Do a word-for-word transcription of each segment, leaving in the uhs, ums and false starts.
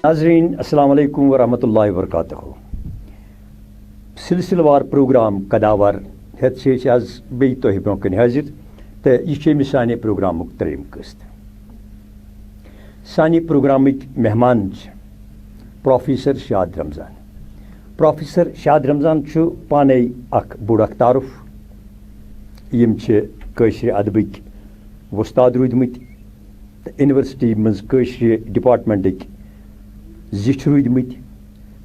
ناظرین، السلام علیکم ورحمۃ اللہ وبرکاتہ۔ سلسلہٕ وار پروگرام قداور ہیتھ چھِ أسۍ آز بیٚیہِ تۄہہِ برونٛہہ کنہِ حٲضِر، تہٕ یہِ چھِ أمِس سانہِ پروگرامُک ترٛیٚیِم قٕسط۔ سانہِ پروگرامٕکۍ مہمان چھِ پروفیسر شاد رمضان۔ پروفیسر شاد رمضان چھُ پانے اکھ بوٚڑ اکھ تعارُف۔ یِم چھِ کٲشرِ ادبٕکۍ وۄستاد روٗدمٕتۍ تہٕ یونیورسٹی منٛز کٲشرِ ڈپارٹمنٹٕکۍ زِٹھۍ روٗدمٕتۍ۔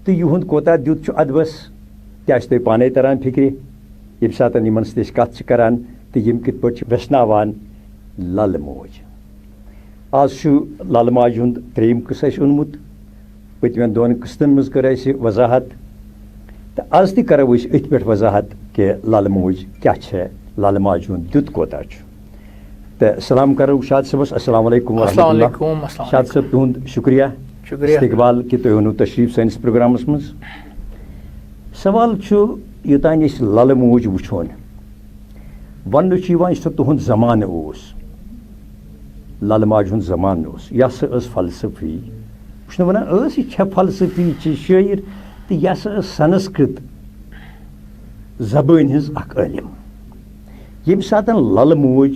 تہٕ یِہُنٛد کوتاہ دیُت چھُ ادبس، تہِ آسہِ تۄہہِ پانے تران فِکرِ، ییٚمہِ ساتہٕ یِمن سۭتۍ أسۍ کتھ چھِ کران تہٕ یِم کِتھ پٲٹھۍ چھِ ویژھناوان للہٕ موج۔ آز چھُ للہٕ ماجہِ ہُنٛد ترٛیٚیِم قٕصہٕ اَسہِ اوٚنمُت۔ پٔتمٮ۪ن دۄن قٕسطن منٛز کٔر اَسہِ وضاحت، تہٕ آز تہِ کرو أسۍ أتھۍ پٮ۪ٹھ وضاحت کہِ للہٕ موج کیٛاہ چھےٚ، للہٕ ماجہِ ہُنٛد دیُت کوتاہ چھُ۔ تہٕ سلام کرو شاد صٲبس۔ السلام علیکم ورحمۃ السلام اللہ۔ علیکم، السلام شاد علیکم۔ صٲب، تُہُنٛد شُکریہ شُکریہ۔ استقبال کہِ تُہۍ اوٚنوٕ تشریف سٲنِس پروگرامس منٛز۔ سوال چھُ، یوٚتام أسۍ للہٕ موج وٕچھون، وننہٕ چھُ یِوان، یُس سا تُہُنٛد زمانہٕ اوس، للہٕ ماجہِ ہُنٛد زمانہٕ اوس، یہِ ہسا ٲس فلسفی۔ بہٕ چھُس نہٕ ونان ٲس، یہِ چھےٚ فلسفی، یہِ چھِ شٲعر، تہٕ یہِ ہسا ٲس سنسکرت زبٲنۍ ہٕنٛز اکھ عٲلِم۔ ییٚمہِ ساتہٕ للہٕ موج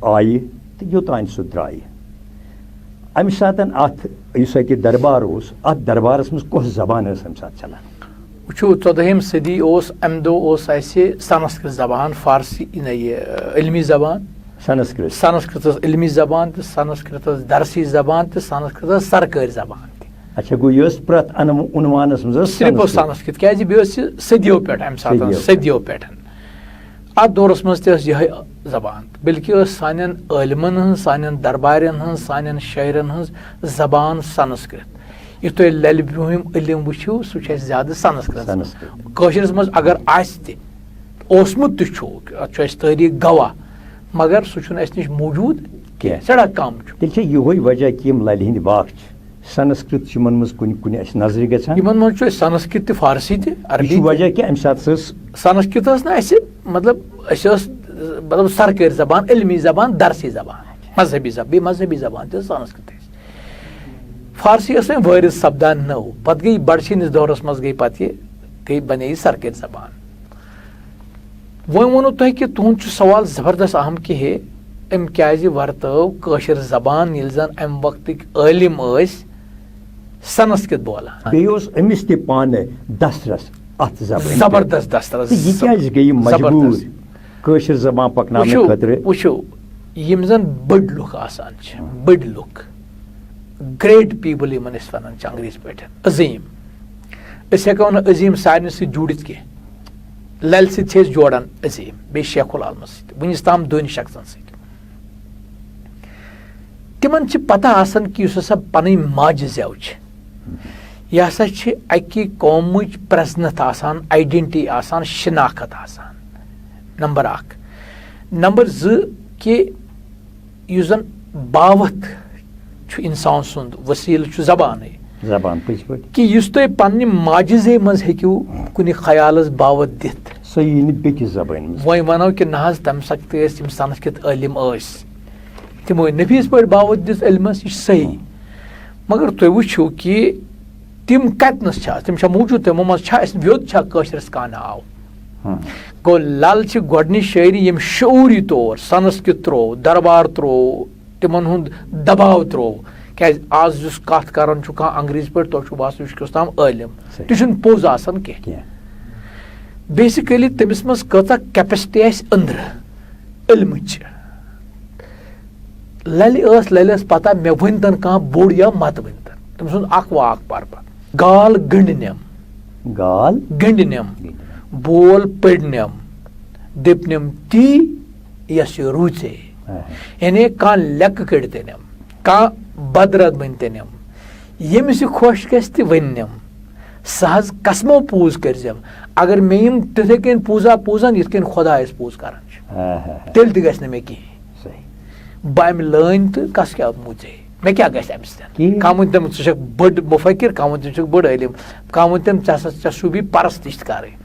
آیہِ تہٕ یوٚتام سُہ درٛایہِ، اَمہِ ساتہٕ اَتھ یُس اَتہِ دربار اوس، اَتھ دربارس منٛز کۄس زبان ٲس اَمہِ ساتہٕ چلان؟ وٕچھِو، ژۄدٲہِم صدی اوس، اَمہِ دۄہ اوس اَسہِ سنسکرت زبان، فارسی، نہ، یہِ، علمی زبان۔ سنسکرت۔ سنسکرت ٲس علمی زبان تہِ، سنسکرت ٲس درسی زبان تہِ، سنسکرت ٲس سرکٲرۍ زبان تہِ۔ اچھا، گوٚو یہِ ٲس پرٛٮ۪تھ عنو-، عنوانس منٛز ٲس صرف اوس سنسکرت۔ سنسکرت، کیازِ بیٚیہِ ٲس یہِ صدیو پٮ۪ٹھ اَمہِ ساتہٕ، صدیو پٮ۪ٹھ۔ صدیو پٮ۪ٹھ۔ اَتھ دورس منٛز تہِ ٲس یِہے زبان، بلکہِ ٲس سانٮ۪ن عٲلمن ہٕنٛز، سانٮ۪ن دربارٮ۪ن ہٕنٛز، سانٮ۪ن شٲعرن ہٕنٛز زبان سنسکرت۔ یُتھ تُہۍ للہِ برٛونٛہِم علم وٕچھِو، سُہ چھُ اَسہِ زیادٕ سنسکرت۔ سنسکرت۔ کٲشرِس منٛز اگر آسہِ تہِ، اوسمُت تہِ چھُ، اَتھ چھُ اَسہِ تٲریٖخ گواہ، مگر سُہ چھُنہٕ اَسہِ نِش موجوٗد کینٛہہ۔ کینٛہہ۔ سٮ۪ٹھاہ کَم چھُ۔ تیٚلہِ چھےٚ یِہوے وجہ کہِ یِم للہِ ہٕنٛدۍ باغ چھِ سنسکرت چھِ یِمن منٛز کُنہِ کُنہِ اَسہِ نظرِ گژھان۔ یِمن منٛز چھُ اَسہِ سنسکرت تہِ، فارسی تہِ، یہِ عربی چھُ تہِ۔ وجہ کہِ اَمہِ ساتہٕ سٕنٛز سنسکرت ٲس نہٕ اَسہِ، مطلب، اَسہِ ٲس، مطلب، سرکٲرۍ زبان، علمی زبان، درسی زبان، مذہبی زبان، بیٚیہِ مذہبی زبان تہِ ٲس سنسکرت اَسہِ۔ فارسی ٲس وۄنۍ وٲرِد سپدان نٔو، پتہٕ گٔے بڑٕ سٲنِس دورس منٛز گٔے پتہٕ یہِ، گٔے بنے یہِ سرکٲرۍ زبان۔ وۄنۍ ووٚنوُ تۄہہِ کہِ تُہُنٛد چھُ سوال زبردست اہم کہِ ہے، أمۍ کیازِ ورتٲو کٲشِر زبان، ییٚلہِ زن امہِ وقتٕکۍ عٲلِم ٲسۍ سنسکرت بولان۔ بیٚیہِ اوس أمِس تہِ پانہٕ دسترس اتھ زبٲنۍ پٮ۪ٹھ۔ زبردست دسترس۔ تہٕ یہِ کیازِ گٔیہِ مجبوٗر زبردست۔ کٲشِر زبان پکناونہٕ وٕچھِو، خٲطرٕ؟ وٕچھِو، یِم زن بٔڑۍ لُکھ آسان چھِ، ہاں۔ بٔڑۍ لُکھ، گریٹ پیپل یِمن أسۍ ونان چھِ انگریزی پٲٹھۍ، عظیٖم۔ أسۍ ہٮ۪کو نہٕ عظیٖم سارنٕے سۭتۍ جوٗڑِتھ کینٛہہ۔ للہِ سۭتۍ چھِ أسۍ جوڑان عظیٖم، بیٚیہِ شیخ العالمس سۭتۍ، وُنِس تام دۄن شخصن سۭتۍ۔ تِمن چھِ پتہ آسان کہِ یُس ہسا پنٕنۍ ماجہِ زٮ۪و چھِ، یہِ ہسا چھِ اکہِ قومٕچ پرزنتھ آسان، آیڈنٹی آسان، شناخت آسان۔ نمبر اکھ۔ نمبر زٕ، کہِ یُس زن باوتھ چھُ انسان سُنٛد، وسیلہٕ چھُ زبانٕے۔ زبان، پٔزۍ پٲٹھۍ۔ کہِ یُس تُہۍ پننہِ ماجہِ زیٚوِ منٛز ہیٚکِو کُنہِ خیالس باوتھ دِتھ۔ سُہ یی نہٕ بیٚکِس زبٲنۍ منٛز۔ وۄنۍ ونو کہِ نہ حظ، تمہِ ساتہٕ تہِ ٲسۍ یِم سنسکرت عٲلِم ٲسۍ، تِمو نفیٖس پٲٹھۍ باوتھ دِژ علمس، یہِ چھُ صحیح۔ مگر تُہۍ وٕچھِو کہِ تِم کتنس چھِ آز، تِم چھا موٗجوٗد، تِمو منٛز چھا اَسہِ ویوٚد چھا کٲشرِس کانٛہہ ناو؟ ہاں۔ گوٚو، لل چھِ گۄڈٕنِچ شٲعری، ییٚمۍ شعوٗری طور سنسکرت ترٛوو، دربار ترٛوو، تِمن ہُنٛد دباو ترٛوو۔ کیازِ آز یُس کتھ کران چھُ کانٛہہ انگریزی پٲٹھۍ، تۄہہِ چھُ باسان یہِ چھُ کٔژ تام عٲلِم۔ صحیح۔ تہِ چھُنہٕ پوٚز آسان کینٛہہ۔ کینٛہہ۔ بیسیکلی تٔمِس منٛز کۭژاہ کیپیسٹی آسہِ أنٛدرٕ علمٕچ۔ للہِ ٲس، للہِ ٲس پتہ، مےٚ ؤنۍتن کانٛہہ بوٚڑ یا مت ؤنۍتن۔ تٔمۍ سُنٛد اکھ واکھ پرٕ بہٕ۔ گال گٔنٛڈۍ نٮ۪م۔ گال؟ گٔنٛڈۍ نٮ۪م۔ گٔنٛڈۍ نٮ۪م۔ بول پٔرۍ نٮ۪م۔ دِپ نٮ۪م تی یۄس یہِ روٗژے۔ آہا۔ یعنی کانٛہہ لٮ۪کہٕ کٔڑۍ تہِ نٮ۪م، کانٛہہ بدرد ؤنۍ تہِ نٮ۪م، ییٚمِس یہِ خۄش گژھِ تہِ ؤنۍ نٮ۪م۔ سُہ حظ قسمو پوٗز کٔرۍزٮ۪م۔ اگر مےٚ یِم تِتھَے کٔنۍ پوٗزا پوٗزن، یِتھ کٔنۍ خۄدایس پوٗز کران چھِ، آہا۔ تیٚلہِ تہِ گژھِ نہٕ مےٚ کِہیٖنۍ۔ صحیح۔ بہٕ اَمہِ لٲنۍ تہٕ کس کیٛاہ موٗ ژےٚ؟ مےٚ کیٛاہ گژھِ اَمہِ سۭتۍ؟ کِہیٖنۍ۔ کانٛہہ ووٚن تٔمۍ، "ژٕ چھَکھ بٔڑ مُفکر"، کانٛہہ ووٚن، "ژٕ چھَکھ بٔڑ عٲلِم"، کانٛہہ ووٚن تٔمۍ، "ژےٚ ہسا، ژےٚ شوٗبی پرستِش تہِ کَرٕنۍ"۔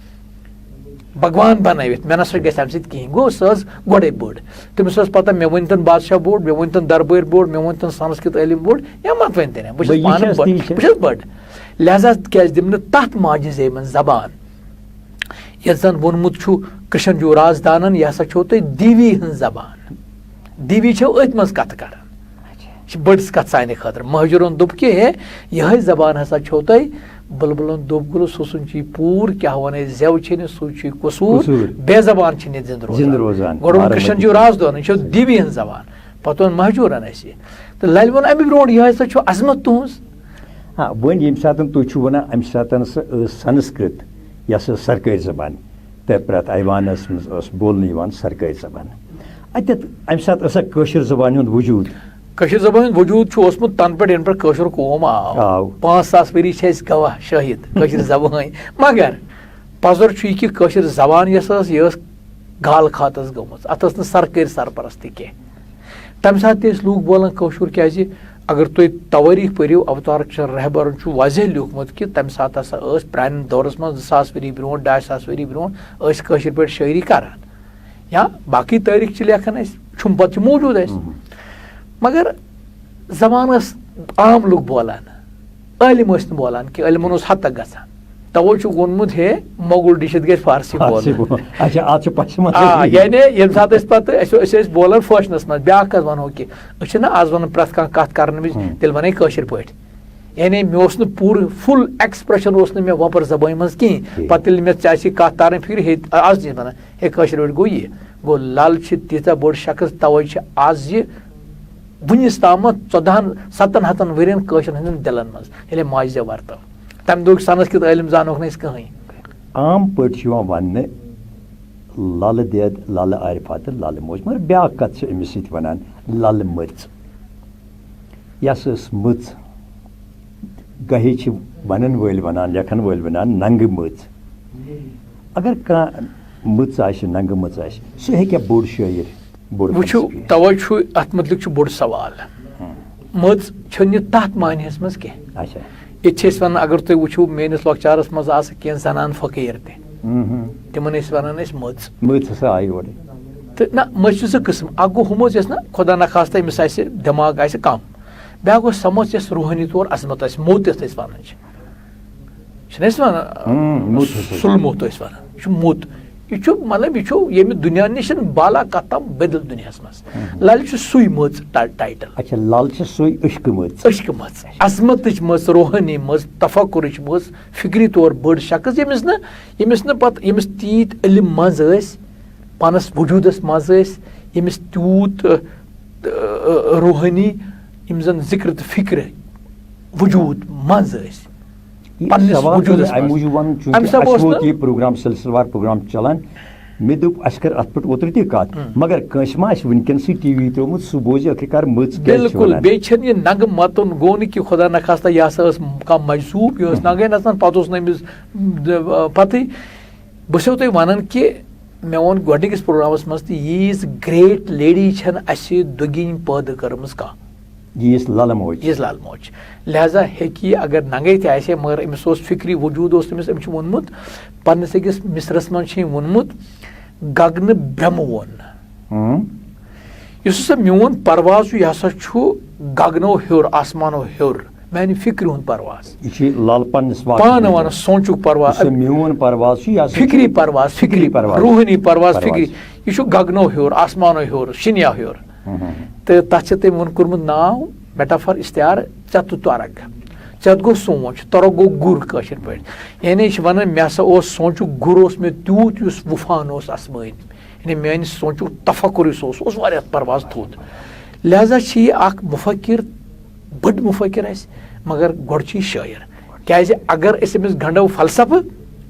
بھگوان بنٲوِتھ، مےٚ نہ سا گژھِ اَمہِ سۭتۍ کِہیٖنۍ۔ گوٚو، سُہ ٲس گۄڈَے بٔڑ۔ تٔمِس اوس پَتہ، مےٚ ؤنۍتَن بادشاہ بوٚڑ، مےٚ ؤنۍتَن دربٲرۍ بوٚڑ، مےٚ ؤنۍتَن سنسکرت عٲلِم بوٚڑ، یا مَتہٕ ؤنۍتَن، بہٕ چھُس بہٕ یہِ پانہٕ چھَس، بٔڑ، تی چھَس۔ بہٕ چھُس بٔڑ۔ لہذا کیٛازِ دِمہٕ نہٕ تَتھ ماجہِ زیوِ منٛز زبان؟ یَتھ زَن ووٚنمُت چھُ کرشن جوٗ رازدانَن، یہِ ہسا چھو تۄہہِ دیوی ہٕنٛز زبان۔ دیوی چھو أتھۍ منٛز کَتھٕ کران۔ یہِ چھِ بٔڑ کَتھ سانہِ خٲطرٕ۔ مہجوٗرَن دوٚپ کہِ ہے، یِہوٚے زبان ہسا چھو تۄہہِ۔ بُلبُلَن دوٚپ، گُلہٕ سُہ سُنٛد چھُے پوٗر، کیٛاہ وَنَے زٮ۪و چھے نہٕ، سُے چھُے قصوٗر۔ قصوٗر۔ بے زبان چھِ نہٕ زِندٕ روزان۔ زِندٕ روزان۔ گۄڈٕ ووٚن بارہ کرشن مٔتی۔ جوٗ رازدانَن، یہِ چھو دیوی ہٕنٛز زبان۔ پَتہٕ ووٚن مہجوٗرَن اَسہِ۔ تہٕ لَلہِ ووٚن اَمہِ برونٛٹھ، یِہوٚے ہسا چھو عظمت تُہٕنٛز۔ آ، وۄنۍ ییٚمہِ ساتہٕ تُہۍ چھِو وَنان، اَمہِ ساتہٕ سۄ ٲس سنسکرت، یۄس ٲس سرکٲرۍ زبان، تہٕ پرٛٮ۪تھ ایوانَس منٛز ٲس بولنہٕ یِوان سرکٲرۍ زبان۔ اَتٮ۪تھ اَمہِ ساتہٕ ٲسا کٲشِر زبانہِ ہُنٛد وجوٗد؟ کٲشِر زبانہِ ہُنٛد وجوٗد چھُ اوسمُت تَنہٕ پٮ۪ٹھ، یَنہٕ پٮ۪ٹھ کٲشُر قوم آو۔ آو۔ پانٛژھ ساس ؤری چھِ أسۍ گواہ شٲہِد کٲشِر زبٲنۍ۔ مگر پَزر چھُ یہِ کہِ کٲشِر زبان یۄس ٲس، یہِ ٲس گالہٕ خاتَس گٔمٕژ، اَتھ ٲس نہٕ سرکٲرۍ سرپرستی کینٛہہ۔ تَمہِ ساتہٕ تہِ ٲسۍ لوٗکھ بولان کٲشُر، کیٛازِ اگر تُہۍ توٲریٖخ پٔرِو، اوتار کشن رہبرن چھُ واضح لیوٗکھمُت کہِ تَمہِ ساتہٕ ہسا ٲسۍ پرٛانٮ۪ن دورس منٛز، زٕ ساس ؤری برونٛٹھ، ڈاے ساس ؤری برونٛٹھ، ٲسۍ کٲشِر پٲٹھۍ شٲعری کران۔ یا باقٕے تٲریٖخ چھِ لیکھان أسۍ، چھُم پتہٕ چھُ موجوٗد اَسہِ۔ مگر زبان ٲس عام لُکھ بولان، عٲلِم ٲسۍ نہٕ بولان کینٛہہ، عٲلمَن اوس ہتک گژھان۔ توے چھُکھ ووٚنمُت، ہے، مغل ڈِشِتھ گژھِ فارسی فارسی بولُن۔ بولُن۔ اچھا، اَتھ چھُ پشمٲنۍ۔ آ، یعنی ییٚمہِ ساتہٕ أسۍ پتہٕ، أسۍ، أسۍ ٲسۍ بولان فٲشنَس منٛز، بیٛاکھ کَتھ وَنو کہِ أسۍ چھِنہ آز وَنان پرٛٮ۪تھ کانٛہہ کَتھ کَرنہٕ وِزِ، ہُم۔ تیٚلہِ وَنے کٲشِر پٲٹھۍ۔ یعنی مےٚ اوس نہٕ پوٗرٕ full expression اوس نہٕ مےٚ وۄپَر زبٲنۍ منٛز کِہیٖنۍ۔ ٹھیٖک۔ پَتہٕ ییٚلہِ مےٚ ژےٚ آسی کَتھ تَرٕنۍ فِکرِ، ہے، آز تہِ چھِ وَنان، ہے، کٲشِر پٲٹھۍ گوٚو یہِ۔ گوٚو، لَل چھِ تیٖژاہ بٔڑ شخص، تَوَے چھِ آز یہِ وُنِس تامَتھ ژۄدہَن، سَتَن ہَتَن ؤرِین کٲشرٮ۪ن ہٕنٛدٮ۪ن دِلَن منٛز، ییٚلہِ ماجہِ زٮ۪و وَرتٲو۔ تَمہِ دۄہُک سنسکرت عٲلِم زانوکھ نہٕ أسۍ کٕہٕنۍ۔ عام پٲٹھۍ چھُ یِوان وَننہٕ، لَلہٕ دٮ۪د، لَلہٕ عارفہ تہٕ لَلہٕ موج۔ مگر بیٛاکھ کَتھ چھِ أمِس سۭتۍ وَنان، لَلہٕ مٔژ۔ یَس ٲس مٔژ، گاہے چھِ وَنَن وٲلۍ وَنان، لیکھَن وٲلۍ وَنان، ننٛگہٕ مٔژ۔ اگر کانٛہہ مٔژ آسہِ، ننٛگہٕ مٔژ آسہِ، سُہ ہیٚکیٛاہ بوٚڑ شٲعر، بوٚڑ وٕچھِو، فلسفی؟ توے چھُ اَتھ مُتعلِق چھُ بوٚڑ سوال۔ ہم۔ مٔژ چھَنہٕ یہِ تَتھ معنیَس منٛز کینٛہہ۔ اچھا۔ ییٚتہِ چھِ أسۍ وَنان، اگر تُہۍ وٕچھِو، میٲنِس لۄکچارَس منٛز آسہٕ کینٛہہ زَنان فقیٖر تہِ۔ ہم ہم۔ تِمَن ٲسۍ وَنان أسۍ مٔژ۔ مٔژ ہسا آیہِ اورٕ۔ تہٕ نہ، مٔژ چھُ زٕ قٕسٕم۔ اَکھ گوٚو ہُہ مٔژ یۄس نہ خۄدا نخواستہ أمِس آسہِ دٮ۪ماغ آسہِ کَم۔ بیٛاکھ گوٚو سۄ مٔژ یۄس روحٲنی طور عظمت آسہِ، موٚت یَتھ أسۍ وَنان چھِ۔ چھِنہٕ أسۍ وَنان، ہم، موٚت ہسا۔ سُل موٚت ٲسۍ وَنان۔ یہِ چھُ موٚت۔ یہِ چھُ، مطلب، یہِ چھُ ییٚمہِ دُنیا نِش بالا کتم بدل دُنیاہَس منٛز۔ ہم۔ لَلہِ چھُ سُے مٔژ ٹا-، ٹایٹل۔ اچھا، لَل چھِ سُے عشقہٕ مٔژ۔ عشقہٕ مٔژ، عظمتٕچ مٔژ، روحٲنی مٔژ، تفکرٕچ مٔژ، فکری طور بٔڑ شخص، ییٚمِس نہٕ، ییٚمِس نہٕ پتہٕ، ییٚمِس تیٖتۍ علم منٛز ٲسۍ، پانَس وجوٗدَس منٛز ٲسۍ، ییٚمِس تیوٗت، ٲ، ٲ، روحٲنی، یِم زَن ذِکر تہٕ فِکرِ وجوٗد منٛز ٲسۍ۔ یہِ پننِس سوال چھُ وجوٗدَس مےٚ اَمہِ منٛز۔ موٗجوٗب وَنُن، چوٗنٛکہِ اَمہِ سببہٕ اَسہِ اوس ووت نہٕ یہِ پروگرام، سلسلہٕ وار پروگرام چلان۔ مےٚ دوٚپ، اَسہِ کَرِ اَتھ پٮ۪ٹھ اوترٕ تہِ کَتھ، ہُم۔ مگر کٲنٛسہِ ما آسہِ وٕنکٮ۪نسٕے ٹی وی ترٛوومُت، سُہ بوزِ ٲخٕر کار مٔژ کیٛازِ چھِ بِلکُل، وَنان۔ بیٚیہِ چھَنہٕ یہِ ننٛگہٕ مَتُن، گوٚو نہٕ کہِ خۄدا نخواستہ یہِ ہسا ٲس کانٛہہ مجذوٗب، یہِ ٲس ہُم۔ ننٛگَے نَژان، پَتہٕ اوس نہٕ أمِس، آ، پَتہٕے۔ بہٕ چھُسو تۄہہِ وَنان کہِ مےٚ ووٚن گۄڈٕنِکِس پروگرامَس منٛز تہِ، ییٖژ great lady چھَنہٕ اَسہِ دُگِنۍ پٲدٕ کٔرمٕژ کانٛہہ۔ ییٖژ لَلہٕ موج۔ ییٖژ لَلہٕ موج۔ لہذا ہیٚکہِ یہِ اگر ننٛگَے تہِ آسہِ ہے، مگر أمِس اوس فِکری وجوٗد اوس تٔمِس، أمۍ چھُ ووٚنمُت، پنٛنِس أکِس مِصرَس منٛز چھِ أمۍ ووٚنمُت، "گگنہٕ برٛمہٕ ووٚن نہٕ۔" ہُم۔ یُس ہسا میون پرواز چھُ، یہِ ہسا چھُ گگنو ہیوٚر، آسمانو ہیوٚر، میانہِ فِکرِ ہُنٛد پرواز۔ یہِ چھُ لل پننِس واقعس پانہٕ منٛز۔ وَنان سونٛچُک پرواز، یُس ہسا میون پرواز چھُ، یہِ ہسا چھُ فِکری پرواز، فِکری فِکری پرواز۔ روحٲنی پرواز، پرواز۔ فِکری۔ یہِ چھُ گگنو ہیوٚر، آسمانو ہیوٚر، شِنیا ہیوٚر۔ ہُم، ہُم، ہُم۔ تہٕ تَتھ چھِ تٔمۍ ووٚن کوٚرمُت ناو، metaphor، استعارٕ، ژےٚ تہٕ تۄرَکھ۔ ژےٚ گوٚو سونٛچ، تۄرَکھ گوٚو گُر کٲشِر پٲٹھۍ۔ یعنی یہِ چھِ وَنان، مےٚ ہسا اوس سونٛچُک گُر اوس مےٚ تیوٗت، یُس وُفان اوس آسمٲنۍ۔ یعنی میانہِ سونٛچُک تفکر یُس اوس، سُہ اوس واریاہ پرواز تھوٚد۔ لہذا چھِ یہِ اکھ مُفکر، بٔڑ مُفکر آسہِ، مگر گۄڈٕ چھِ یہِ شٲعر۔ کیازِ اگر أسۍ أمِس گنٛڈو فلسفہٕ،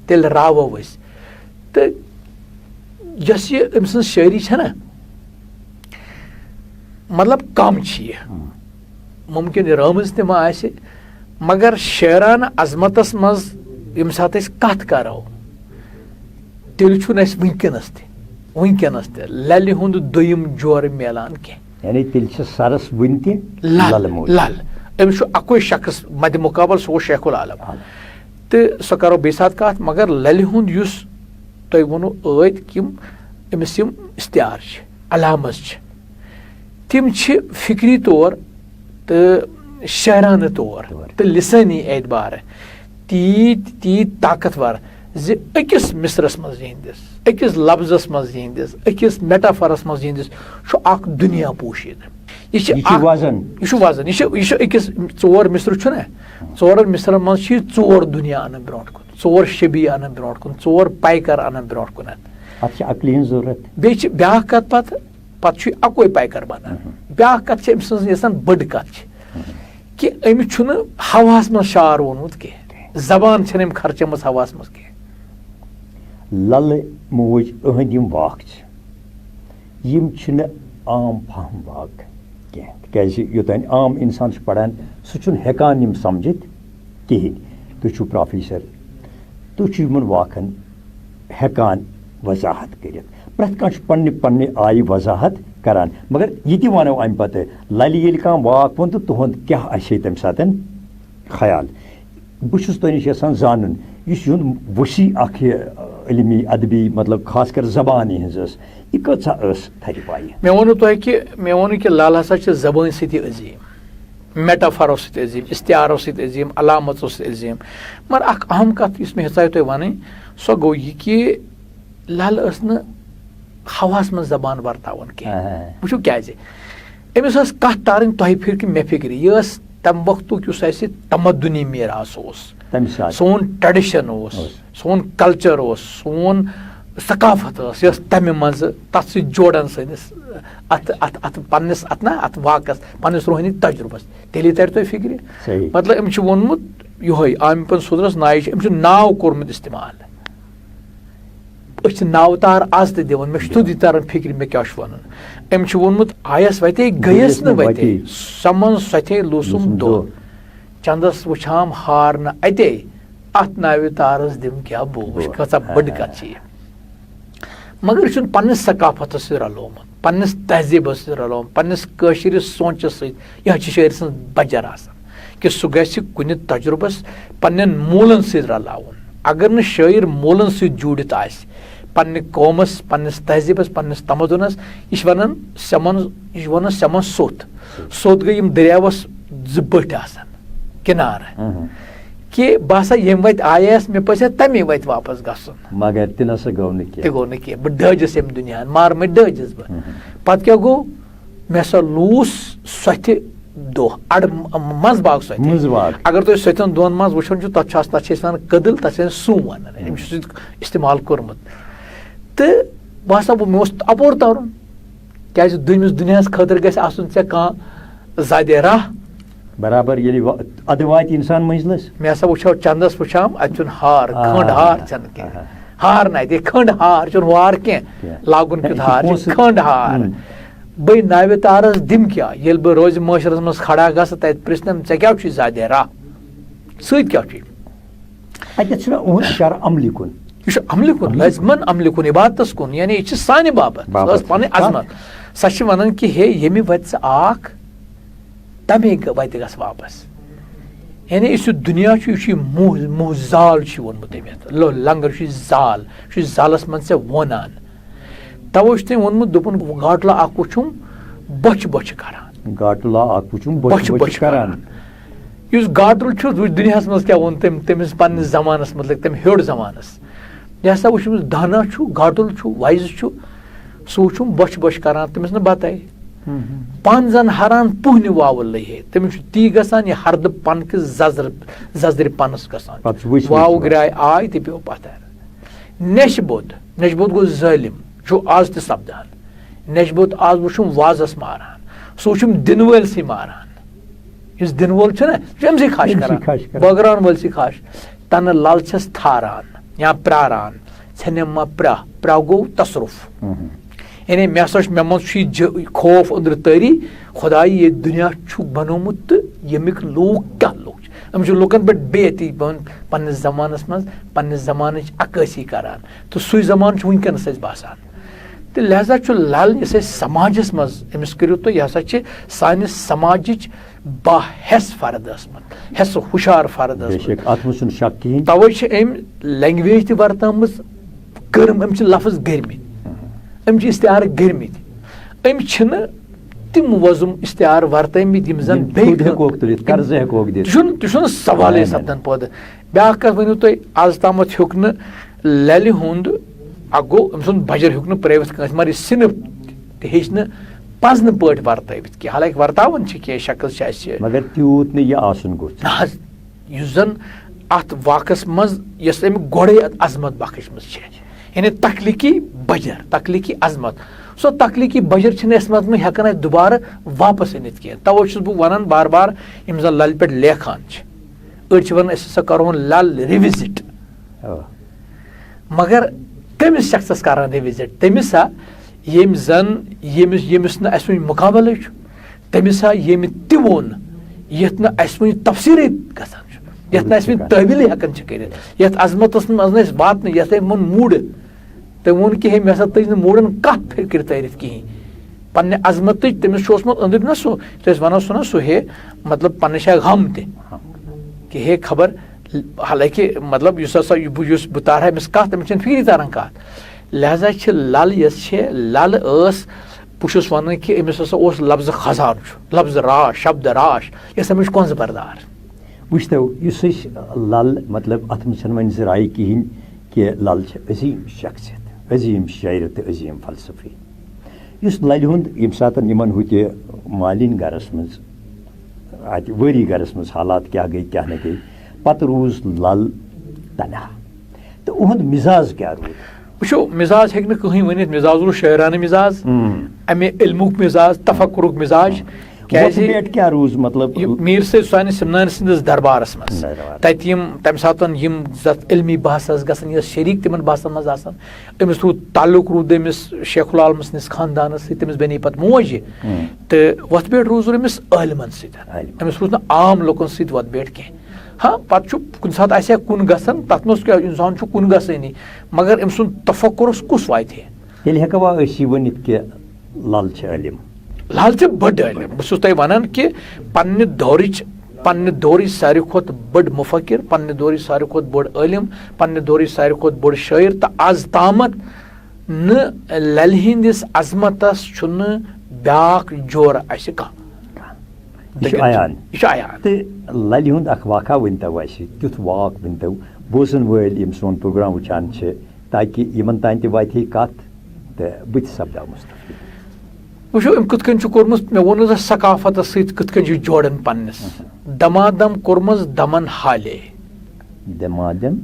تیٚلہِ راوو أسۍ۔ تہٕ یۄس یہِ أمۍ سٕنٛز شٲعری چھےٚ نا، مطلب، کم چھِ یہِ۔ ہم۔ ممکن یہِ رٲومٕژ تہِ ما آسہِ، مگر شاعرانہٕ عظمتس منٛز ییٚمہِ ساتہٕ أسۍ کتھ کرو، تیٚلہِ چھُنہٕ اَسہِ وٕنکیٚنَس تہِ، وٕنکیٚنَس تہِ لَلہِ ہُنٛد دوٚیِم جورٕ میلان کینٛہہ۔ یعنی تیٚلہِ چھِ سَرَس وٕنہِ تہِ لَل، لَلہٕ موجود۔ لَل۔ أمِس چھُ اَکُے شخص مَدِ مُقابل، سُہ گوٚو شیخ العالم۔ آ۔ تہٕ سۄ کَرو بیٚیہِ ساتہٕ کَتھ، مگر لَلہِ ہُنٛد یُس تۄہہِ ووٚنوُ ٲدۍ کہِ یِم أمِس یِم استعار چھِ، علامژ چھِ، تِم چھِ فکری طور تہٕ شاعرانہٕ طور طور۔ تہٕ لسٲنی اعتبارٕ تیٖتۍ تیٖتۍ طاقتور زِ أکِس مصرس منٛز یِہنٛدِس، أکِس لفظس منٛز یِہنٛدِس، أکِس میٹافرس منٛز یِہنٛدِس چھُ اکھ دُنیا پوشیٖدٕ۔ یہِ چھِ یہِ چھُ اکھ وزن۔ یہِ چھُ وزن۔ یہِ چھُ، یہِ چھُ أکِس ژور مصرٕ چھُنہ، ژورن مصرن منٛز چھِ یہِ ژور دُنیا انان برونٛٹھ کُن، ژور شبیہ انان برونٛٹھ کُن، ژور پیکر انان برونٛٹھ کُن۔ اتھ چھِ عقلہِ ہٕنٛز ضروٗرت۔ بیٚیہِ چھِ بیٛاکھ کتھ پتہٕ، پتہٕ چھُ یہِ اکوے پیکر بنان۔ مہم۔ بیٛاکھ کتھ چھِ أمۍ سٕنٛز یژھان بٔڑ کتھ چھِ مہم۔ کہِ أمِس چھُنہٕ ہواہس منٛز شعر ووٚنمُت کینٛہہ، زبان چھنہٕ أمۍ خرچٲمٕژ ہواہس منٛز کینٛہہ۔ للہٕ موج، أہنٛدۍ یِم واکھ چھِ، یِم چھِنہٕ عام فہم واکھ کینٛہہ، تِکیٛازِ یوٚتانۍ عام اِنسان چھُ پَران، سُہ چھُنہٕ ہٮ۪کان یِم سَمجھِتھ کِہیٖنۍ۔ تُہۍ چھِو پرٛوفیسر، تُہۍ چھِو یِمَن واکھَن ہٮ۪کان وضاحت کٔرِتھ۔ پرٛٮ۪تھ کانٛہہ چھُ پنٛنہِ پنٛنہِ آیہِ وضاحت کَران، مگر یہِ تہِ وَنو اَمہِ پَتہٕ، لَلہِ ییٚلہِ کانٛہہ واکھ ووٚن تہٕ تُہُنٛد کیٛاہ آسہِ ہے تَمہِ ساتہٕ خیال؟ بہٕ چھُس تۄہہِ نِش یَژھان زانُن، یُس یِہُنٛد وسیع اَکھ یہِ علمی، ادبی، مطلب، خاص کر زبانہِ ہٕنٛز ٲس، یہِ کۭژاہ ٲس تھدِ پایہِ؟ مےٚ ووٚنوُ تۄہہِ کہِ، مےٚ ووٚنوُ کہِ لل ہسا چھِ زبٲنۍ سۭتی عظیٖم، میٹافارو سۭتۍ عظیٖم، استعارو سۭتۍ عظیٖم، علامژو سۭتۍ عظیٖم۔ مگر اکھ اہم کتھ یُس مےٚ ہیٚژاے تۄہہِ ونٕنۍ، سۄ گوٚو یہِ کہِ لل ٲس نہٕ ہواہس منٛز زبان ورتاوان کینٛہہ۔ آ۔ وٕچھِو کیازِ؟ أمِس ٲس کتھ تارٕنۍ تۄہہِ فکرِ کہِ مےٚ فکرِ۔ یہِ ٲس تمہِ وقتُک یُس اسہِ تمدنی میراث اوس، تمہِ ساتہٕ۔ سون tradition اوس، اوس۔ سون culture اوس، سون ثقافت ٲس، یہِ ٲس تمہِ منٛزٕ تتھ سۭتۍ جوڑان سٲنِس اتھ، اتھ، اتھ پننِس، اتھ نہ، اتھ واقعس، پننِس روحٲنی تجربس۔ تیٚلے ترِ تۄہہِ فکرِ۔ صحیح۔ مطلب، أمۍ چھُ ووٚنمُت یِہوٚے، آمہِ پن سُدرس نایہِ چھِ، أمۍ چھُ ناو کوٚرمُت استعمال۔ أسۍ چھِ ناوٕ تار از تہِ دِوان، مےٚ چھُ تھوٚد یہِ تران فکرِ، مےٚ کیٛاہ چھُ وَنُن۔ أمۍ چھُ ووٚنمُت، آیس وَتے، گٔیَس گٔیَس نہٕ نہٕ وَتے، وَتے۔ سَمن سۄ تھے لوٗسُم لوٗسُم دۄہ۔ دۄہ۔ چندس وٕچھام ہار نہٕ اَتے، اَتھ ناوِ تارس دِم کیٛاہ بوش، بوش۔ کۭژاہ بٔڑ ہاں۔ کَتھ چھِ یہِ۔ مگر یہِ چھُنہٕ پننِس ثقافتس سۭتۍ رلومُت، پننِس تہذیٖبس سۭتۍ رلومُت، پننِس کٲشرِس سونچس سۭتۍ۔ یہِ حظ چھِ شٲعر سٕنٛز بجر آسان۔ کہِ سُہ گژھِ کُنہِ تجرُبس پننٮ۪ن موٗلن سۭتۍ رلاوُن۔ اگر نہٕ شٲعر موٗلن سۭتۍ جوٗڑِتھ آسہِ، پننہِ قومس، پننِس تہذیٖبس، پننِس تمدنس، یہِ چھِ ونان سٮ۪من، یہِ چھِ ونان سٮ۪من سوٚت۔ سوٚت گٔے یِم دٔریاوس زٕ بٔٹھۍ آسان کِنارٕ۔ اہم۔ کہِ بہٕ ہسا ییٚمہِ وتہِ آیس، مےٚ پزِ ہا تمے وتہِ واپس گژھُن۔ مگر تہِ نسا گوٚو نہٕ کینٛہہ۔ تہِ گوٚو نہٕ کینٛہہ۔ بہٕ ڈٲجِس ییٚمہِ دُنیا، مارٕ مےٚ ڈٲجِس بہٕ۔ اہم۔ پتہٕ کیٛاہ گوٚو؟ مےٚ ہسا لوٗس سۄتھِ دۄہ، اَڑٕ م-، منٛز باگ سۄتھِ۔ منٛز باگ۔ اگر تُہۍ سۄتھٮ۪ن دۄن منٛز وٕچھان چھِو، تَتھ چھُ آسان، تَتھ چھِ أسۍ وَنان کٔدٕل، تَتھ چھِ أسۍ سوٗ وَنان۔ أمۍ چھُ سُہ تہِ استعمال کوٚرمُت۔ تہٕ بہٕ ہسا، بہٕ، مےٚ اوس اَپور تَرُن، کیٛازِ دوٚیمِس دُنیاہَس خٲطرٕ گژھِ آسُن ژےٚ کانٛہہ زادِ راہ۔ برابر ییٚلہِ وا-، اَدٕ واتہِ اِنسان مٔنزلَس۔ مےٚ ہسا وٕچھو چندس وٕچھام، اَتہِ چھُنہٕ ہار، آ، کھنٛڈ ہار چھَنہٕ کینٛہہ۔ آ۔ ہار نہ اَتہِ، کھنٛڈ ہار چھُنہٕ ہار کینٛہہ۔ کینٛہہ۔ لاگُن نہ، کیُتھ یہِ چھُ ہار چھُ، پونٛسہٕ۔ کھنٛڈ ہار۔ اۭں۔ بٔے ناوِ تارس دِم کیٛاہ؟ ییٚلہِ بہٕ روزِ معاشرس منٛز کھڑا گژھٕ، تَتہِ پرٛژھنَم، "ژےٚ کیٛاہ چھُے زادِ راہ؟ سۭتۍ کیٛاہ چھُے؟" اَتٮ۪تھ چھُنہ اُہُنٛد اِشارٕ عملی کُن۔ یہِ چھُ عملی کُن، عملی۔ لٲزمن عملی کُن، عبادتس کُن، یعنی یہِ چھِ سانہِ باپتھ۔ سۄ باپتھ۔ ٲس پنٕنۍ عظمت۔ سۄ چھِ وَنان کہِ ہے، ییٚمہِ وَتہِ ژٕ آکھ، تَمے گ-، وَتہِ گژھ واپس۔ یعنی یُس یہِ دُنیا چھُ، یہِ چھُ یہِ موہ، موہ زال چھُ یہِ ووٚنمُت أمۍ یَتھ۔ لو-، لنگر چھُ یہِ زال، یہِ چھُ یہِ زالس منٛز ژےٚ وونان۔ توے چھُ تٔمۍ ووٚنمُت، دوٚپُن، گاٹُلہ اکھ وُچھُم، بۄچھِ بۄچھِ کران۔ گاٹُلہ اکھ وُچھُم، بۄچھِ بۄچھِ بۄچھِ کران۔ کران۔ یُس گاٹُل چھُ، وُچھ دُنیاہَس منٛز کیٛاہ ووٚن تٔمۍ، تٔمِس پننِس زمانَس مُتعلِق، تٔمۍ ہیوٚر زمانَس۔ یہِ ہسا وُچھُم، دانا چھُ، گاٹُل چھُ، وایِز چھُ، سُہ وُچھُم بۄچھِ بۄچھِ کران، تٔمِس نہٕ بتَے۔ ہم، ہم۔ پن زن ہران پُہنہِ واوٕ لٔہے، تٔمِس چھُ تی گژھان، یہِ ہردٕ پن کِس ززرٕ، ززرِ پنس گژھان۔ پتہٕ چھُ ؤسۍ ؤسۍ واوٕ یِوان۔ گرٛاے آے تہٕ پیوٚو پتھر۔ نیشہِ بوٚد، نیشہِ بوٚد گوٚو ظٲلِم، چھُ آز تہِ سپدان۔ نیشہِ بوٚد آز وُچھُم وازس ماران، سُہ وُچھُم دِنہٕ وٲلۍ سٕے ماران۔ یُس دِنہٕ وول چھُنہ، سُہ چھُ أمۍ سٕے خش أمۍ سٕے کران، خش کران۔ بٲگراون وٲلۍ سٕے خش۔ تنہٕ لل چھَس تھاران یا پراران، ژھٮ۪نٮ۪م ما پرٛاہ، پرٛاہ گوٚو تصرف۔ مہم۔ یعنی مےٚ ہسا چھُ، مےٚ منٛز چھُ یہِ ج-، خوف أنٛدرٕ تٲری، خۄدایہِ ییٚتہِ دُنیا چھُکھ بنومُت تہٕ ییٚمِکۍ لوٗکھ کیٛاہ لوٗکھ چھِ۔ أمِس چھُ لُکن پٮ۪ٹھ بے عتیٖق پٮ۪وان پننِس زمانس منٛز، پننِس زمانٕچ عکٲسی کران۔ تہٕ سُے زمانہٕ چھُ وٕنکیٚنس اَسہِ باسان۔ تہٕ لہذا چھُ لل، یُس اَسہِ سماجس منٛز، أمِس کٔرِو تُہۍ، یہِ ہسا چھِ سانہِ سماجٕچ باحیس فرد ٲسمٕژ، حیس ہُشار فرد بے ٲسمٕژ۔ شک، اتھ منٛز چھُنہٕ شک کِہیٖنۍ۔ توے چھِ أمۍ language تہِ ورتٲومٕژ، کٔرٕم، أمۍ چھِ لفظ گٔرمٕتۍ، أمۍ چھِ استعارٕ گٔرمٕتۍ، أمۍ چھِنہٕ تِم وۄزُم استعارٕ ورتٲومٕتۍ یِم زن یِم بیٚیہِ تھوٚد کانٛہہ ہٮ۪کوکھ تُلِتھ، قرضہٕ ہٮ۪کوکھ دِتھ۔ چھُنہٕ، تہِ چھُنہٕ سوالٕے نہ، نہ، نہ۔ سپدان پٲدٕ۔ بیٛاکھ کتھ ؤنِو تُہۍ، از تامتھ ہیوٚک نہٕ للہِ ہُنٛد، اکھ گوٚو، أمۍ سُنٛد بجر ہیوٚک نہٕ پرٲوِتھ کٲنٛسہِ، مگر یہِ صنف تہِ ہیٚچھ نہٕ پزنہٕ پٲٹھۍ ورتٲوِتھ کینٛہہ، حالانکہِ ورتاوان چھِ کینٛہہ، شکل چھِ اسہِ۔ مگر تیوٗت نہٕ یہِ آسُن گوٚژھ۔ نہ حظ، یُس زن اتھ واقعس منٛز یۄس أمۍ گۄڈے اتھ عظمت بخشمٕژ چھےٚ، یعنی تخلیقی بجر، تخلیقی عظمت، سۄ تخلیقی بجر چھِنہٕ أسۍ مطلب ہٮ۪کان اَتہِ دُبارٕ واپس أنِتھ کینٛہہ۔ توے چھُس بہٕ ونان بار بار، یِم زن للہِ پٮ۪ٹھ لیکھان چھِ، أڑۍ چھِ ونان أسۍ ہسا کرہون لل revisit۔ آ۔ مگر کٔمِس شخصس کران revisit؟ تٔمِس ہا ییٚمۍ زن، ییٚمِس، ییٚمِس نہٕ اَسہِ وُنہِ مُقابلے چھُ، تٔمِس ہا ییٚمہِ تہِ ووٚن یتھ نہٕ اَسہِ وُنہِ تفسیٖرٕے گژھان چھُ، یتھ نہٕ اَسہِ وُنہِ تٲویٖلٕے ہٮ۪کان چھِ کٔرِتھ، یتھ عظمتس منٛز نہٕ أسۍ واتنہٕ، یتھ أمۍ ووٚن موٗڈٕ، تٔمۍ ووٚن کہِ ہے، مےٚ ہسا تٔج نہٕ موٗڈن کانٛہہ پھِرِ کٔرِتھ تعریٖف کِہیٖنۍ۔ پننہِ عظمتٕچ تٔمِس چھُ اوسمُت أنٛدٕرۍ نہ سُہ، یُس أسۍ ونو سُہ نہ سُہ ہے، مطلب، پننہِ جایہِ غم تہِ، کہِ ہے خبر، حالانکہِ، مطلب، یُس ہسا یہِ بہٕ، یُس بہٕ تارٕ ہا أمِس کتھ، أمِس چھَنہٕ فِکری تران کتھ۔ لہذا چھِ لل یۄس چھِ، لل ٲس، بہٕ چھُس ونان کہِ أمِس ہسا اوس لفظ خزانہٕ چھُ، لفظ راش، شبد راش، یۄس أمِس چھُ کۄنٛزٕ بردار۔ وٕچھتو، یُس أسۍ لل، مطلب، اتھ منٛز چھَنہٕ وۄنۍ زٕ رایہِ کِہیٖنۍ کہِ لل چھِ عظیٖم شخصیت، عظیٖم شٲعر تہٕ عظیٖم فلسفی۔ یُس للہِ ہُنٛد ییٚمہِ ساتہٕ یِمن ہُتہِ مالِنۍ گرس منٛز، اتہِ وٲری گرس منٛز حالات کیٛاہ گٔے، کیٛاہ نہٕ گٔے، پتہٕ روٗز لل تنہا۔ تہٕ اُہُنٛد مِزاز کیٛاہ روٗد؟ وٕچھو، مِزاز ہیٚکہِ نہٕ کٕہٕنۍ ؤنِتھ، مِزاز روٗد شٲعرانہٕ مِزاز، ہم۔ اَمہِ علمُک مِزاز، تفکرُک مِزاج۔ ہم۔ کیٛازِ وۄتھٕ بیٹھ کیٛاہ روٗز، مطلب؟ یہِ میٖر سید حسین سمنانہِ سٕنٛدِس دربارس منٛز۔ دربار۔ تَتہِ یِم تَمہِ ساتہٕ یِم زَتھ علمی بحث ٲسۍ گژھان، یہِ ٲس شریٖک تِمن بحثن منٛز آسان۔ أمِس روٗد تعلق روٗد أمِس شیخ العالم سٕنٛدِس خاندانس سۭتۍ، تٔمِس بنے پتہٕ موج یہِ۔ ہم۔ تہٕ وۄتھٕ بیٹھ روٗد أمِس عٲلمن سۭتۍ۔ عٲلمن۔ أمِس روٗد نہٕ عام لُکن سۭتۍ وۄتھٕ بیٹھ کینٛہہ۔ ہاں، پتہٕ چھُ کُنہِ ساتہٕ آسہِ ہا کُن گژھان، تتھ منٛز کیٛاہ، انسان چھُ کُن گژھٲنی، مگر أمۍ سُنٛد تفکرس کُس واتہِ ہے؟ تیٚلہِ ہٮ۪کوا أسۍ یہِ ؤنِتھ کہِ لل چھِ عٲلِم؟ لل چھِ بٔڑ عٲلِم۔ بہٕ چھُس تۄہہِ ونان کہِ پننہِ دورٕچ، پننہِ دورٕچ ساروی کھۄتہٕ بٔڑ مُفکر، پننہِ دورٕچ ساروی کھۄتہٕ بٔڑ عٲلِم، پننہِ دورٕچ ساروی کھۄتہٕ بٔڑ شٲعر، تہٕ از تامتھ نہٕ للہِ ہٕنٛدِس عظمتس چھُنہٕ بیٛاکھ جورٕ اَسہِ کانٛہہ۔ یہِ چھُ عیان۔ یہِ چھُ عیان۔ تہٕ للہِ ہُنٛد اکھ واقعہ ؤنۍتو اَسہِ، تیُتھ واکھ ؤنۍتو، بوزن وٲلۍ یِم سون پروگرام وٕچھان چھِ، تاکہِ یِمن تام تہِ واتہِ ہے کتھ تہٕ بہٕ تہِ سپداو مُستفید۔ وٕچھِو، أمۍ کِتھ کٔنۍ چھُ کوٚرمُت، مےٚ ووٚن نہٕ ثقافتس سۭتۍ کِتھ کٔنۍ چھُ جوڑان پننِس۔ دمادم کوٚرمُت دمن حالے۔ دمادم؟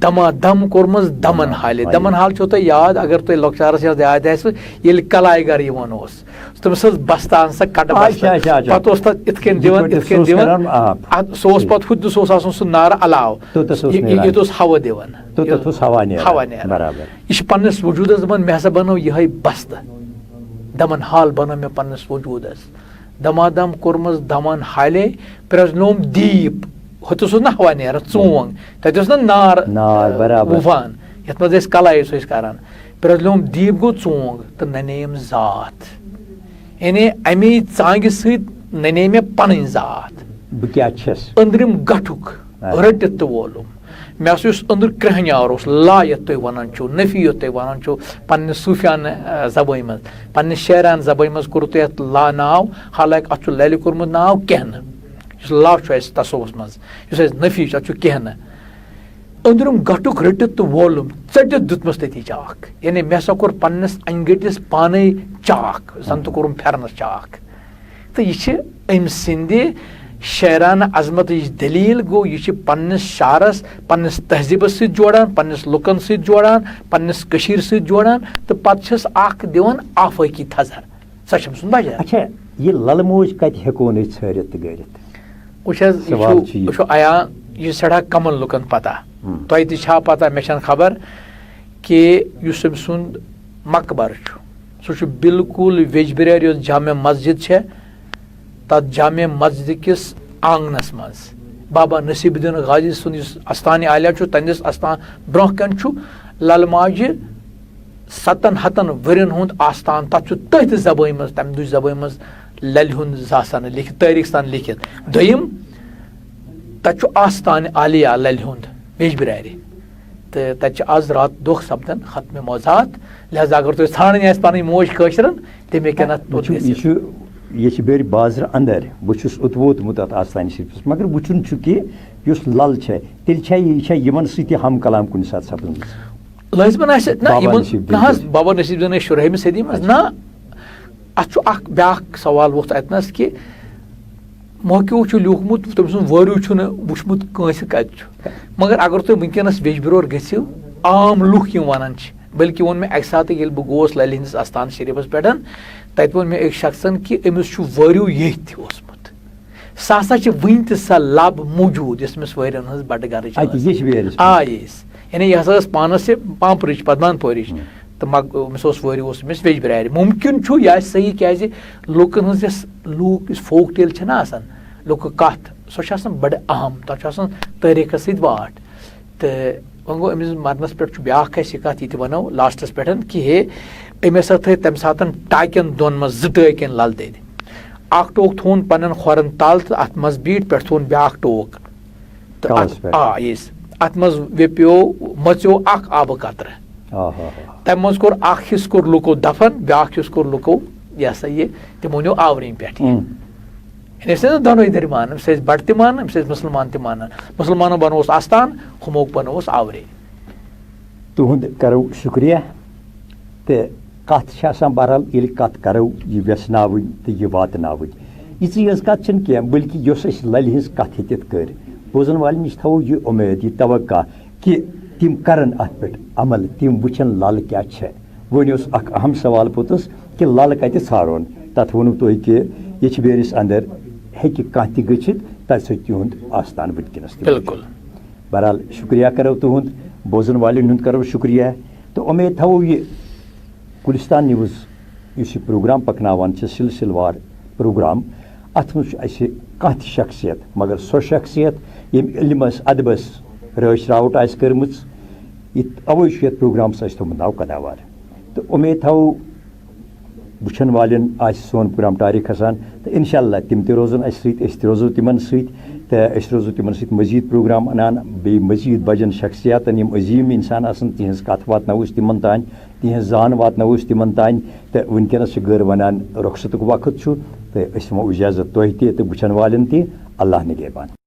دمادم کوٚرمُت دمن حالے۔ دمن حال چھو تۄہہِ یاد، اگر تۄہہِ لۄکچارس یاد، یاد آسہِ، ییٚلہِ کلایہِ گرٕ یِوان اوس، تٔمِس ٲس بستہٕ آسان، سۄ کڈٕ اچھا، بستہٕ۔ اچھا، اچھا۔ پتہٕ اوس تتھ یِتھ کٔنۍ یِتھ دِوان، پٲٹھۍ یِتھ سُہ کٔنۍ اوس دِوان۔ کران، آ۔ اتھ، سُہ اوس پتہٕ ہُتہِ، سُہ اوس آسان سُہ نارٕ علاوٕ۔ توٚتتھ اوس یہِ، یہِ، نیران۔ ییٚتہِ اوس ہوا دِوان۔ توٚتتھ اوس ہوا نیران۔ ہوا نیران۔ برابر۔ یہِ چھُ پننِس وجودس دپان، مےٚ ہسا بنوو یِہوٚے بستہٕ۔ دمن حال بنوو مےٚ پننِس وجودس۔ دمادم کوٚرمس دمن حالے، پرٛزنوم دیٖپ۔ ہُتہِ اوس نہٕ ہوا نیران، ژونگ۔ تتہِ اوس نہٕ نار، نار، برابر۔ وُفان، یتھ منٛز أسۍ کلایہِ ٲسۍ أسۍ کران۔ پرٛزنوم دیٖپ گوٚو ژونگ تہٕ ننے أمۍ ذات۔ یعنی امی ژانگہِ سۭتۍ ننے مےٚ پنٕنۍ ذات۔ بہٕ کیٛاہ چھَس؟ أنٛدرِم گٹھُک آ۔ رٔٹِتھ تہٕ وولُم۔ مےٚ ہسا یُس أنٛدرٕ کرٛہنیار اوس، لا یتھ تُہۍ ونان چھِو، نفی یتھ تُہۍ ونان چھِو، پننہِ صوٗفیانہٕ، آ، زبٲنۍ منٛز، پننہِ شعرانہٕ زبٲنۍ منٛز کوٚروٕ تۄہہِ یتھ لا ناو، حالانکہ اتھ چھُ للہِ کوٚرمُت ناو کینٛہہ نہٕ۔ یُس لا چھُ اسہِ تصوفس منٛز، یُس اسہِ نفی چھُ، اتھ چھُ کینٛہہ نہٕ۔ أنٛدرِم گٹھُک رٔٹِتھ تہٕ وولُم، ژٔٹِتھ دیُتمَس تٔتی چاکھ۔ یعنی مےٚ ہسا کوٚر پننِس انگٔٹِس پانے چاکھ، زن تہٕ کوٚرُم پھیرنس چاکھ۔ تہٕ یہِ چھِ أمۍ سٕنٛدِ شاعرانہٕ عظمتٕچ دٔلیٖل۔ گوٚو، یہِ چھِ پننِس شعرس، پننِس تہذیٖبس سۭتۍ جوڑان، پننِس لُکن سۭتۍ جوڑان، پننِس کٔشیٖرِ سۭتۍ جوڑان، تہٕ پتہٕ چھِس اکھ دِوان آفٲقی تھزر۔ سۄ چھِ أمۍ سُنٛد بجر۔ اچھا، یہِ للہٕ موج کتہِ ہٮ۪کون أسۍ ژھٲرِتھ تہٕ گٲرِتھ؟ وٕچھ حظ، یہِ سوال چھُ، چھُ یہِ۔ یہِ چھُ عیان، یہِ چھُ سٮ۪ٹھاہ کمن لُکن پتہ۔ ہم۔ تۄہہِ تہِ چھا پتہ، مےٚ چھَنہٕ خبر کہِ یُس أمۍ سُنٛد مقبر چھُ، سُہ چھُ بالکل ویجبریر یۄس جامع مسجد چھےٚ، تَتھ جامع مسجد کِس آنٛگنَس منٛز۔ بابا نصیب الدین غازی سُنٛد یُس استان عالیہ چھُ، تَہنٛدِس استان برٛونٛہہ کَنہِ چھُ للہٕ ماجہِ ستن ہتن ؤرین ہُنٛد آستان، تتھ چھُ تٔتھۍ زبٲنۍ منٛز، تمہِ دُج زبٲنۍ منٛز للہِ ہُنٛد زاسان لیکھِتھ، تٲریٖخ سان لیکھِتھ۔ دوٚیِم، تتہِ چھُ آستانہِ عالیہ للہِ ہُنٛد ویجبرارِ۔ تہٕ تَتہِ چھِ آز راتہٕ دۄہ سپدان ختمِ موضوعات۔ لہذا اگر تُہۍ ژھانٛڈٕنۍ آسہِ پَنٕنۍ موج کٲشرٮ۪ن، تَمہِ ہیٚکن اَتھ توٚت وٕچھِو، یہِ گٔژھِتھ۔ چھُ، یہِ چھِ بیٚرِ بازرٕ اَندَر۔ بہٕ چھُس اوٚت ووتمُت اَتھ آستانہِ شریٖفَس، مگر وٕچھُن چھُ کہِ یُس لَل چھےٚ، تیٚلہِ چھےٚ یہِ، یہِ چھےٚ یِمَن سۭتۍ تہِ ہم کلام کُنہِ ساتہٕ سَپٕزمٕژ؟ لٲزمَن آسہِ نہ بابا یِمَن، نصیٖب نہ حظ، دیٖن۔ بابا نصیٖب دیٖن ٲسۍ شُرہٲمہِ صدی منٛز، اچھا۔ نہ۔ اَتھ چھُ اَکھ بیٛاکھ سوال ووٚتھ اَتہِ نَس کہِ موقعو چھُ لیوٗکھمُت، تٔمۍ سُنٛد وٲرِو چھُنہٕ وٕچھمُت کٲنٛسہِ کَتہِ چھُ۔ مگر اگر تُہۍ وٕنکیٚنَس ویجبِرور گٔژھِو، عام لُکھ یِم وَنان چھِ، بلکہِ ووٚن مےٚ اَکہِ ساتہٕ ییٚلہِ بہٕ گوس لَلہِ ہِنٛدِس اَستان شریٖفَس پٮ۪ٹھ، تَتہِ ووٚن مےٚ أکۍ شخصَن کہِ أمِس چھُ وٲرِو ییٚتھۍ اوسمُت۔ سُہ ہسا چھِ وٕنہِ تہِ سۄ لَب موٗجوٗد، یۄس أمِس وٲرِوَن ہٕنٛز بَٹہٕ گَرٕچ اَتہِ ٲس۔ ییٚچھِ بیرِس آ، منٛز۔ یہِ ٲس۔ یعنی یہِ ہسا ٲس پانَس یہِ پامپرٕچ، پَدمان پورِچ۔ ہُم۔ تہٕ مگ-، أمِس اوس وٲرِو اوس أمِس ویجبِرارِ۔ مُمکِن چھُ یہِ آسہِ صحیح، کیٛازِ لُکَن ہٕنٛز یۄس لوٗکھ، یُس فوک ٹیل چھِ نہ آسان، لُکہٕ کَتھ، سۄ چھِ آسان بَڑٕ اَہَم، تَتھ چھُ آسان تٲریٖخَس سۭتۍ واٹھ۔ تہٕ وۄنۍ گوٚو أمِس مَرنَس پٮ۪ٹھ چھُ بیٛاکھ اَسہِ یہِ کَتھ یہِ تہِ وَنو لاسٹَس پٮ۪ٹھ کہِ ہے، أمۍ ہسا تھٲے تَمہِ ساتَن ٹاکٮ۪ن دۄن منٛز زٕ ٹٲکۍ لَل تٔتۍ۔ اَکھ ٹوک تھوٚوُن پَنٕنٮ۪ن کھۄرَن تَل تہٕ اَتھ منٛز بیٖٹھ، پٮ۪ٹھ تھوٚوُن بیٛاکھ ٹوک۔ تہٕ کَلَس اَتھ، پٮ۪ٹھ۔ آ، یِس۔ اَتھ منٛز ویٚپیو، مَژیو اَکھ آبہٕ قطرٕ۔ آ، ہا، ہا۔ تَمہِ منٛز کوٚر اَکھ حِصہٕ کوٚر لُکو دَفن، بیٛاکھ حِصہٕ کوٚر لُکو، یہِ ہسا یہِ، تِمو نیوٗ آورِنۍ پٮ۪ٹھ یہِ۔ اۭں۔ یعنی أسۍ ٲسۍ نہٕ دۄنوَے دٔرۍ مانان، أسۍ ٲسۍ بَٹہٕ تہِ مانان، أسۍ ٲسۍ مُسلمان تہِ مانان۔ مُسلمانو بَنووُس اَستان، ہُمو بَنووُس آورِنۍ۔ تُہُنٛد کَرو شُکریہ۔ تہٕ کَتھ چھِ آسان، بہرحال، ییٚلہِ کَتھ کَرو، یہِ وٮ۪ژھناوٕنۍ تہٕ یہِ واتناوٕنۍ۔ یِژٕے یٲژ کَتھ چھَنہٕ کینٛہہ، بلکہِ یۄس اَسہِ لَلہِ ہِنٛز کَتھ ییٚتٮ۪تھ کٔر، بوزَن والٮ۪ن نِش تھاوو یہِ اُمید، یہِ توقع کہِ تِم کَرَن اَتھ پٮ۪ٹھ عمل، تِم وٕچھَن لَل کیٛاہ چھےٚ۔ وۄنۍ اوس اَکھ اَہَم سوال پوٚتُس کہِ لَل کَتہِ ژھارون؟ تَتھ ووٚنوُ تۄہہِ کہِ ییٚچھِ بیرِس اَندَر ہیٚکہِ کانٛہہ تہِ گٔژھِتھ، تَتہِ چھُ تِہُنٛد آستان وٕنکیٚنَس تہِ۔ بِلکُل۔ بہرحال، شُکریہ کَرو تُہُنٛد۔ بوزَن والٮ۪ن ہُنٛد کَرو شُکریہ۔ تہٕ اُمید تھاوو یہِ گُلِستان نیوٕز، یُس یہِ پروگرام پَکناوان چھِ، سلسلہٕ وار پروگرام، اَتھ منٛز چھُ اَسہِ کانٛہہ تہِ شخصیت، مگر سۄ شخصیت، ییٚمۍ علمَس، ادبَس رٲچھ راوُٹ آسہِ کٔرمٕژ، یہِ، اَوَے چھُ یَتھ پروگرامَس اَسہِ تھوٚومُت ناو قداوار۔ تہٕ اُمید تھاوو وٕچھَن والٮ۪ن آسہِ سون پروگرام ٹارِ کھسان، تہٕ اِنشاء اللہ تِم تہِ روزَن اَسہِ سۭتۍ، أسۍ تہِ روزو تِمَن سۭتۍ، تہٕ أسۍ روزو تِمَن سۭتۍ مٔزیٖد پروگرام اَنان، بیٚیہِ مٔزیٖد بَجَن شخصیاتَن، یِم عظیٖم اِنسان آسَن، تِہِنٛز کَتھ واتناوو أسۍ تِمَن تام، تِہِنٛز زان واتناوو أسۍ تِمَن تام۔ تہٕ وٕنکیٚنَس چھِ غٲر وَنان رۄخصتُک وقت چھُ، تہٕ أسۍ دِمو اِجازت تۄہہِ تہِ تہٕ وٕچھَن والٮ۪ن تہِ۔ اللہ نِگہبان۔